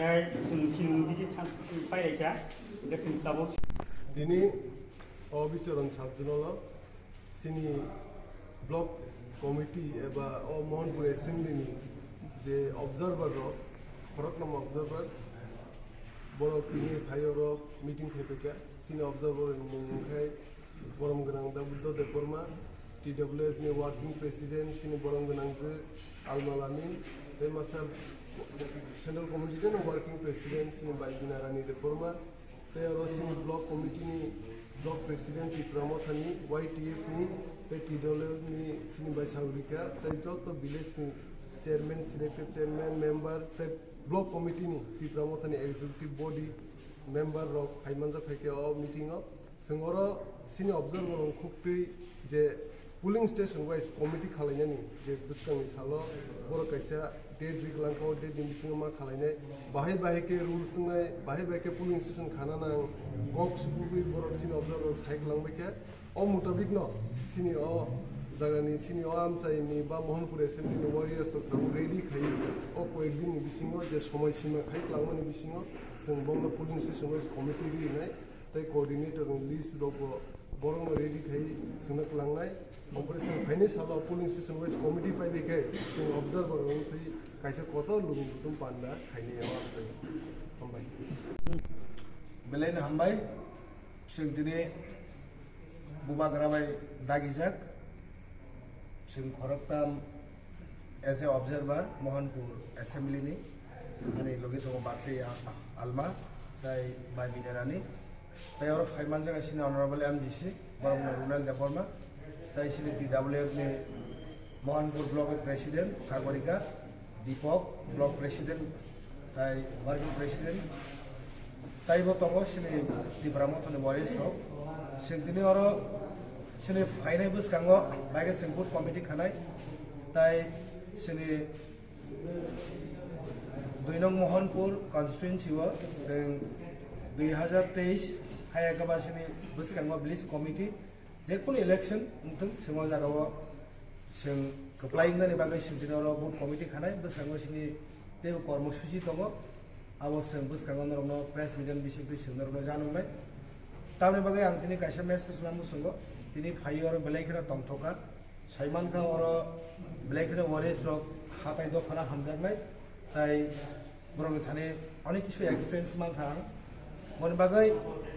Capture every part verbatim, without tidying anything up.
Tei chwng sinung digi thang-, pailai kha, hingke chwng tabuk. Tini o bicharon sabjwnalo chini block committee eba o Mohanpur assembly ni je observer rok, khoroknam observer, borok tini phai oro meeting khai paikha. Chini observer ni mung wngkha Borom gwnang Dabuddha Debbarma, T W F ni working president, chini borom gwnang je Alma Lamin, tei masa central committee ni working president, chini bai Binarani Debbarma, tei oro chini block committee ni block president Tipra Motha ni, Y T F ni, tei T W F ni chini bai Saurika, tei joto village ni chairman, selected chairman, member, tei block committee ni Tipra Motha ni executive body member rok phai manjak phai khe o meeting o. Chwng oro chini observer rok khuktwi je polling station wise committee khalainani je bwskangni salo borok kaisa date ri kwlangkha, o date ni bisingo ma khalainai. Bahai bahai khe rules wngnai, bahai bahai khe polling station khana nang, kok supugwi borok chini observer rok sai kwlangbaikha. O mutabikno chini o jagani, chini o amchaini ba Mohanpur assembly ni warriors rok tabuk ready khai o koyek din ni bisingo je somoi sima khai kwlangmani bisingo chwng bongno polling station wise committee ri nai. Tei coordinator ni list rok bo borok no ready khai swngna kwlangnai. Omo pore chwng phainai salo polling station wise committee pai bai khai chwng observer rok wngwi kaisa kotor lubung kutung panda khainai o amchai. Hambai. Belai no hambai. Chwng tini bubagra bai dagijak. Chwng khoroktham as a observer Mohanpur assembly ni, ani logi tongo Basri A-, Alma, tei bai Binarani, tei oro phai manjak chini honorable M D C, borok no Runal Debbarma, tei chini T W F ni Mohanpur block ni president Sagorika, Deepak, block president, tei working president, tei bo tongo chini Tipra Mothani warriors rok. Chwng tini oro chini phainai bwskango bai khe chwng booth committee khanai, tei chini dui nong Mohanpur constituency o chwng dui hazar teis hai ekaba chini bwskango village committee, jekunu election wngthung, chwng o jagao chwng kwplai wngnani bagwi chwng tini oro booth committee khanai, bwskango chini teibo kormosuchi tongo, abo chwng bwskango norokno press media ni bisingtwi chwng norokno janoknai. Tamoni bagwi ang tini kaisa message nang muchungo, tini phaiwi oro belai kheno tongthokha, saimankha oro belai kheno warriors rok hatai dophano hamjaknai, tai borokni thani onek kisu experience mankha ang. Boni bagwi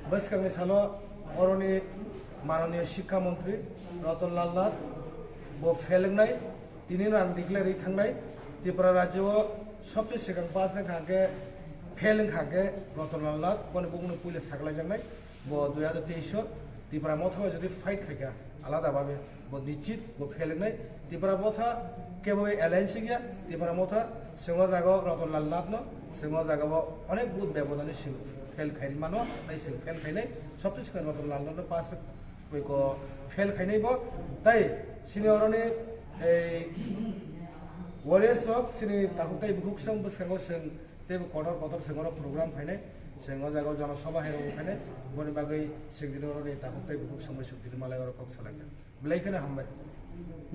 bwskangni salo oroni mananiya Shikkha Montri Ratan Lal Nath bo fail wngnai, tinino ang declare ri thangnai. Tripura rajyo o sobse swkang pass wngkha hwnkhe, fail wngkha hwnkhe Ratan Lal Nath, boni bumungno puila saklaijaknai. Bo dui hazar teis o Tipra Motha bai jodi fight khaikha, alada babe bo nichit bo fail wngnai. Tipra Motha kebo alliance wngya, Tipra Motha chwng o jaga o Ratan Lal Nath no, chwng o jaga o onek booth bebodani chwng fail khai mano, tei chwng fail khainai, sobse swkang Ratan Lal Nath no pass ko fail khainai bo, tei chini oroni ei warriors rok chini takhuk tei bukhuk song bwskango chwng teibo kotor kotor chwng oro program khainai, chwng o jaga o jono sabha hai rok khainai, boni bagwi chwng tini oroni takhuk tei bukhuk song bai chwng tini malai oro kok salaikha. Belai kheno hambai.